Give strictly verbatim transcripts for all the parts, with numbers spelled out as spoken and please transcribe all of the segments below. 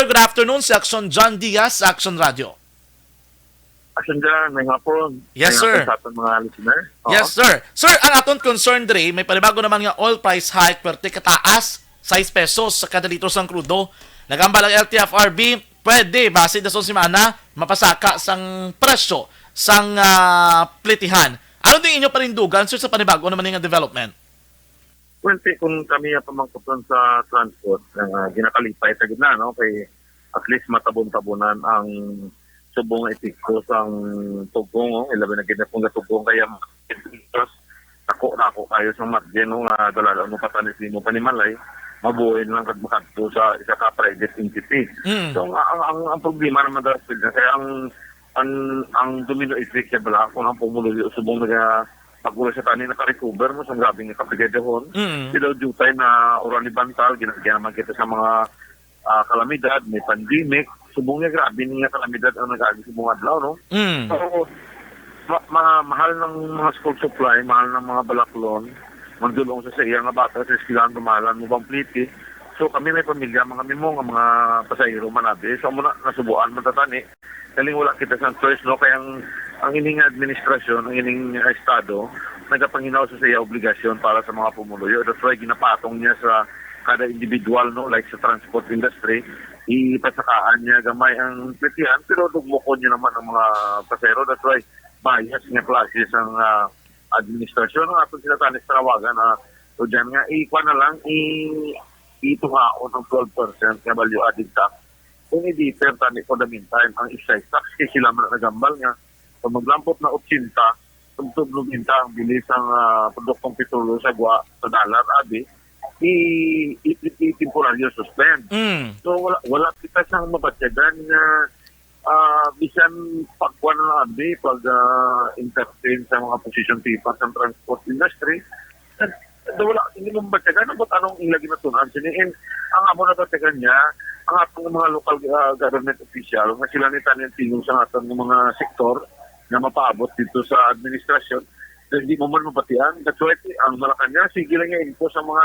Good afternoon, si Action John Diaz sa Action Radio. Action John, may hapon. Yes, May sir. hapon sa aton mga listener. Oo. Yes, sir. Sir, ang aton concern diri, may panibago naman nga oil price hike, perte kataas, sais pesos sa kada litro sang krudo. Nagambal ang L T F R B, pwede, basi dason semana, mapasaka sang presyo sang ah, plitihan. Ano din inyo panindugan, sir, sa panibago naman nga development? Well, ti, kung kami ang pamangkuton sa transport, uh, ginakalipay sa gid na, no? Kay at least matabon-tabonan ang subong nga epekto sang tugong, no? Ilabi na gid na kung gatugong kaya ako na ako kayo sa margin, no? Nga dalala mo patani sa imo panimalay, mabuhay na lang kag makadto sa isa ka private entity. Mm. So, ang, ang, ang, ang problema naman dahil na kaya ang ang ang domino effect siya bala kung ang pumuluyo subong naga pag-ula sa tani naka-recover mo sa grabe nga kapigadahon. Mm. Sila jutay na oral ni Bantal, ginagyan naman kita sa mga ah, kalamidad, may pandemic. Subong nga grabe nga kalamidad ang nag-agi sa mga adlaw, no? Mm. So, ma- ma- mahal ng mga school supply, mahal ng mga balaklon, mandulong sa sa iya nga bata sa eskwelahan, pamahalan mo bang pliti. So kami may pamilya, mga mimo nga mga pasahero manabi. So amo na nasubuan man tatani. Kaling wala kita sa choice, no, kay ang ang ining administrasyon, ang ining uh, estado nagapanginaw sa iya obligasyon para sa mga pumuluyo. That's why ginapatong niya sa kada individual, no, like sa transport industry, ipasakaan niya gamay ang plitihan, pero dugmokon niya naman ang mga pasero. That's why bias nga klase sang uh, administrasyon ang aton sila tanis tanawagan na o dyan nga ikuha na lang i ituhaon ang twelve percent nga value added tax. Kung i-deter tani for the meantime ang excise tax kay sila man nagambal nga kung maglampot na eighty, tubtob ninety ang bilis ang uh, produktong petrolyo sa gwa sa dollar abi i i, i, i temporaryo suspend. Mm. So wala wala kita sang mabatyagan nga ah, bisan pagkuan na abi pag ah, entertain sa mga position paper sa transport industry. Do wala hindi mo mabatyagan but anong ila ginatun-an sini and ang amo na batyagan niya ang atong mga local uh, government official nga sila ni tanan tingog sa atong mga sektor nga mapaabot dito sa administrasyon na hindi mo man mabatian. That's why ang Malacanang sige lang nga info sa mga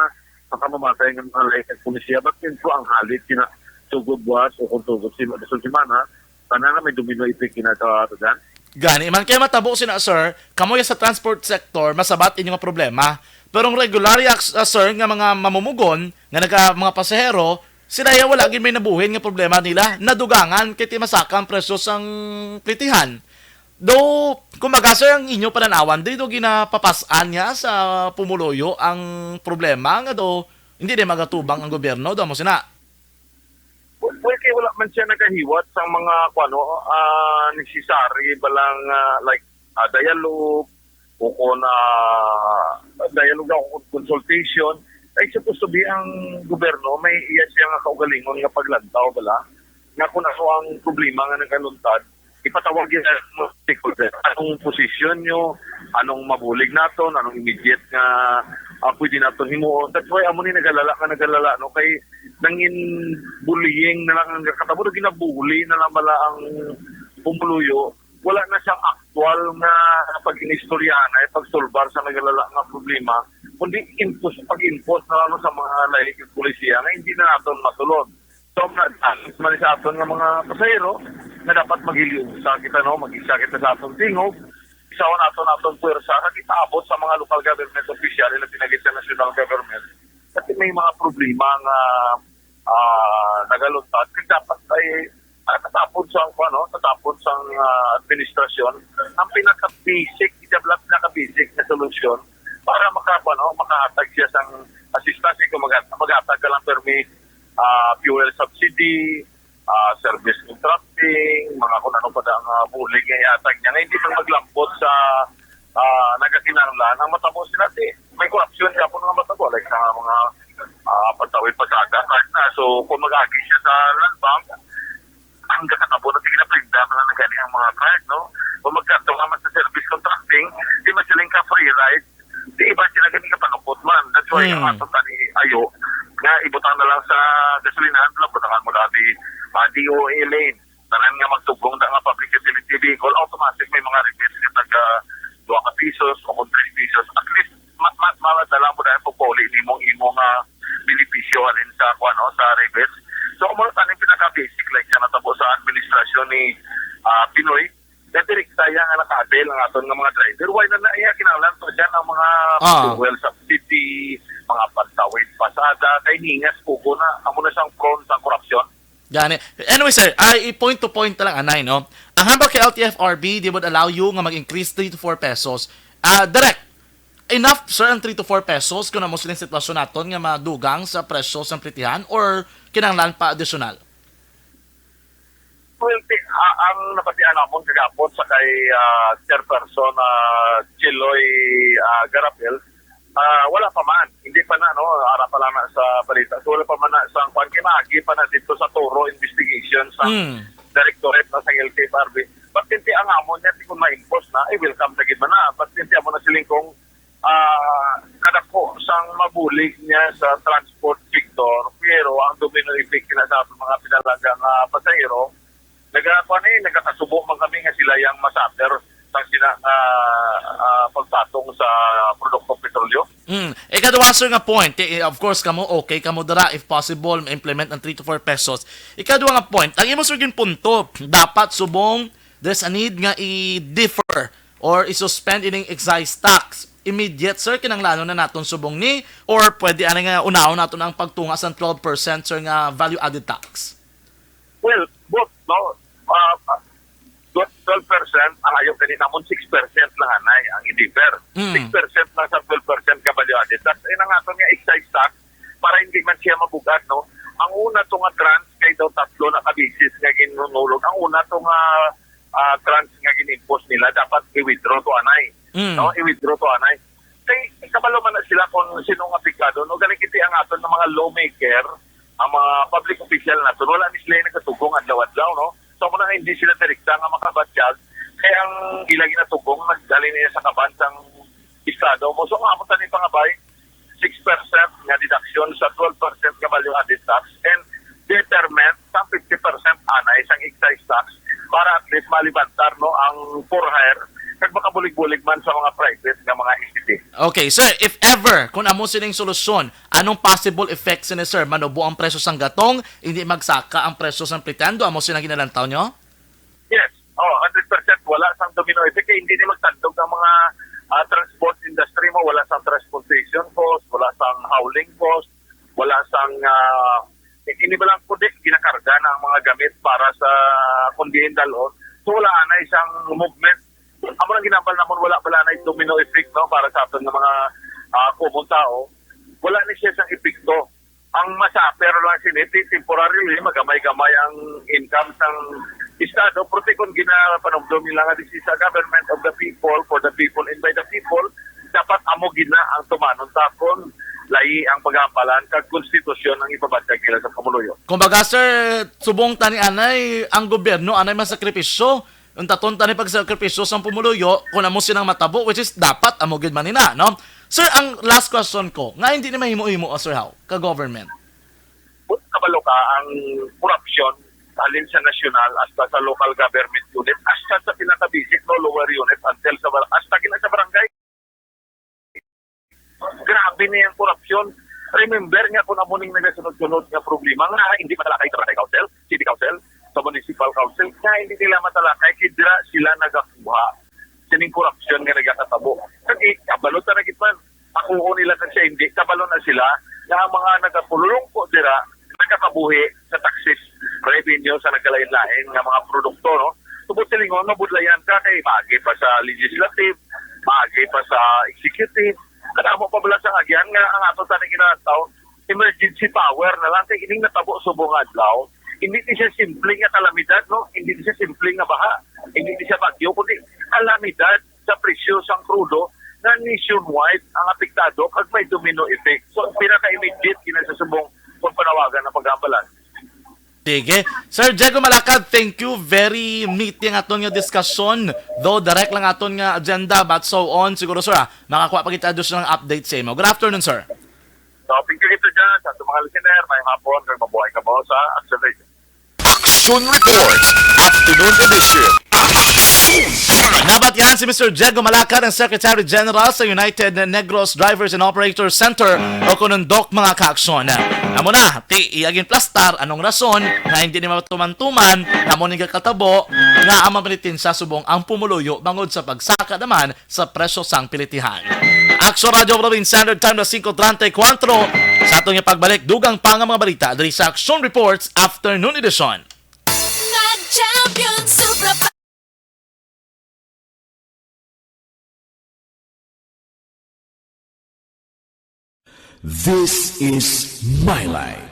makamamatay ng mga lahi kag polisiya but info ang halit kina tugod buwas o kung tugod si Sulsimana, tanan na may domino effect kina sa ato dyan. Gani man kay matabo sina sir, kamo sa transport sector masabat inyo nga problema. Pero ang regular ya uh, sir nga mga mamumugon nga naga mga pasahero, sila ya wala gid may nabuhin nga problema nila. Nadugangan kay ti masaka ang presyo sang plitihan. Do kumbaga sir ang inyo pananawan di do ginapapasan niya sa pumuluyo ang problema nga do hindi na magatubang ang gobyerno do mo sina. Well, kay wala man siya nagahiwat sa mga kuno uh, necessary balang uh, like uh, dialogue o kon uh, dialogue o consultation. Ay supposed to be ang gobyerno may iya siya nga kaugalingon nga paglantaw bala nga kung ano ang problema nga nagaluntad ipatawag yun ang stakeholder. Anong posisyon nyo? Anong mabulig naton? Anong immediate nga uh, pwede naton himuon? That's why amo ni nagalala nga nagalala no kay nangin bullying na lang ang katabo na ginabuli na lang bala ang pumuluyo. Wala na siyang aktual nga pag-inistoryahan ay pagsolbar sa nagalala nga problema kundi impose, pag-impose na lang sa mga lahi ng polisiya nga hindi na naton masulod. So, na man sa aton nga mga pasahero nga dapat maghiliusa kita no, mag-isa kita sa aton tingog, isawan naton aton puwersa nga kita abot sa mga local government official ila pinagit sa national government. Kasi may mga problema nga uh, nagaluntad kay dapat ay uh, tatapon sa ano, tatapon sa uh, administrasyon ang pinaka-basic, ijablat pinaka-basic na solusyon para maka ano, makahatag siya sang assistance kung mag- maghatag ka lang permi uh, fuel subsidy, uh, service contracting, mga kung ano pa ang uh, bulig nga ihatag niya. Nga hindi man maglampot sa uh, nagakinahanglan ang matabo sila di may corruption ka po nga matabo like sa mga uh, pagtawid pagkada na so kung mag-agi siya sa land bank ang kakatabo na sige na plinda man na gani ang mga card no kung magkadto ka man sa service contracting di man sila ka free ride di iba sila gani kapanukot man that's why ang Mm. ato tani ayo nga ibutang na lang sa gasolinahan lang butangan mo labi uh, D O A lane tanan nga magtugong da nga public utility vehicle automatic may mga rebates nga taga dua ka pesos o kung three pesos at least ma ma madala mo dahil pagpauli nimo imo nga benepisyo halin sa kuan no sa rebates So, amo na taning pinaka-basic, like, sa natabo sa administrasyon ni, ah, Pinoy, na direkta iya nga naka-avail ang aton nga mga driver. Why na na iya kinahanglan pa siya ng mga Ah. fuel subsidy, mga pantawid pasada, kay ningas kuko na, amo na siyang prone sa korupsyon. Gani. Anyway, sir, ay, i-point to point na lang, anay, no? Ang hambal kay L T F R B, they would allow you nga mag-increase three to four pesos. Ah, direct, enough, sir, ang three to four pesos kung amo sining sitwasyon naton nga madugang sa presyo sa plitihan or kinahanglan pa additional? Well, ti-, ah, ang nabatian namon kagapon sa kay, ah, Chairperson, ah, Chiloy, ah, Garapel, ah, wala pa man. Hindi pa na, no? Ara pa lang na sa balita. So, wala pa man na sa kwan, kay maagi pa na dito sa thorough investigation sa Mm. directorate na sa L T F R B. But hindi ang amon yan, kung ma-impose na, ay welcome na gid man na. But hindi amo na siling kung, ah, kadako sang mabulig niya sa transport sector, pero ang domino effect na sa mga pinalangga nga pasahero, nagakuan eh, nagakasubo man kami nga sila yang masaper sang sina nga, ah, pagpatong sa produktong petrolyo. Mm. Ikaduha, sir, nga point, eh, of course, kamo okay kamo dira if possible ma-implement ang three to four pesos. Ikaduha nga point, ang imo, sir, gin punto, dapat subong there's a need nga i-defer or i-suspend ining excise tax. Immediate, sir, kinahanglanon na naton subong ni, or pwede ani nga unahon naton ang pagtunga sang twelve percent, sir, nga value added tax? Well, both, no? Ah, twelve percent, ang ayaw gani namon, six percent lang anay ang i-defer. Mm. Six percent lang sa twelve percent ka value added tax. Ay, ang aton nga excise tax, para hindi man siya mabugad, no? Ang una to nga tranche, kay daw tatlo na ka beses nga ginhunulog. Ang una to nga, ah, tranche nga gin-impose nila, dapat i-withdraw to anay. Mm. No? I-withdraw to anay. Kay kabalo man na sila kung sino ang apektado, no? Gani, kiti ang aton nga mga lawmaker, ang mga public official naton, wala ni sila nagatugong adlaw-adlaw, no? So, amo na nga hindi sila direkta nga makabatyag, kay ang ila ginatugong nagdali niya sa kaban sang estado mo. So, ang amo tani pangabay, six percent nga deduction sa twelve percent nga value added tax and deferment sa fifty percent anay sang excise tax para at least malibantar, no, ang for hire kag makabulig-bulig man sa mga private nga mga entity. Okay, sir, if ever, kung amo sining solusyon, anong possible effect sini, sir? Manubo ang presyo sang gatong, hindi magsaka ang presyo sang plitihan, amo sina ginalantaw nyo? Yes. Oh, hundred percent wala sang domino effect kay hindi ni magtandog ang mga, ah, transport industry mo, wala sang transportation cost, wala sang hauling cost, wala sang, ah, hindi ba lang kundi ginakarga na ang mga gamit para sa kung diin dalhon. So, wala na isang movement. Amo lang ginambal namon, wala, wala na yung domino effect, no, para sa aton nga mga, ah, common tao. Wala ni siya sang epekto. Ang masaper lang sini, ti-, temporarily, magamay-gamay ang income sang estado, pero ti kung ginapanumdum nila nga this is a government of the people, for the people, and by the people, dapat amo gina ang tumanon takon, layi ang paghampalan, kag konstitusyon ang ipabatyag nila sa pumuluyo. Kumbaga, sir, subong tani anay, ang gobyerno anay masakripisyo. Untaton tani pagsakripisyo sang pumuluyo kung amo sinang matabo, which is dapat amo gid man ina, no? Sir, ang last question ko, nga hindi ni mahimo-himo, ah, sir, how? Ka government. Kabalo ka, ang korupsyon, halin sa nasyonal, hasta sa local government unit, hasta sa pinaka-basic, no, lower unit, until sa bar-, hasta gina sa barangay. Grabe na yung korupsyon. Remember nga kung amo ning nagasunod-sunod nga problema nga hindi matalakay sa barangay council, city council, sa municipal council, nga hindi nila matalakay, kay dira sila nagakuha sining korupsyon nga nagakatabo. Kag i-, kabalo ta na gid man, ako nila kag siya hindi, kabalo na sila nga ang mga nagapululungko dira, nagakabuhi sa taxes revenue sa nagkalain-lain nga mga produkto, no? Tubod silingon, mabudlayan ka kay maagi pa sa legislative, maagi pa sa executive. Kadamo pa bala sa agian nga ang ato tani ginataw, emergency power na lang kay ining natabo subong nga adlaw. Hindi ni siya simple nga kalamidad, no? Hindi ni siya simple nga baha. Hindi ni siya bagyo, kundi kalamidad sa presyo sang krudo nga nationwide ang apektado kag may domino effect. So, ang pinaka-immediate kina sa subong kung panawagan ang paghambalan. Sige. Sir Diego Malacad, thank you. Very meaty ang aton nga diskusyon. Though direct lang aton nga agenda, but so on. Siguro, sir, ah, makakuha pa kita additional update sa imo. Good afternoon, sir. So, thank you dito dyan sa ating mga listener. May hapon, kag mabuhay ka mo sa Action Radio. Action Report, Afternoon Edition. Action! Nabatian si Mister Diego Malacad, ang Secretary General sa United Negros Drivers and Operators Center, o kon ang DOC, mga kaaksyon. Amo na, ti iya ginplastar anong rason nga hindi ni matuman-tuman nga amo ni gakatabo nga ang mga pilitihan subong ang pumuluyo bangod sa pagsaka naman sa presyo sang pilitihan. Aksyon Radyo Province Standard Time na singko treinta y cuatro. Sa atong ipagbalik, dugang pa nga mga balita diri sa Aksyon Reports Afternoon Edition. Nag-champion Supra. This is My Life.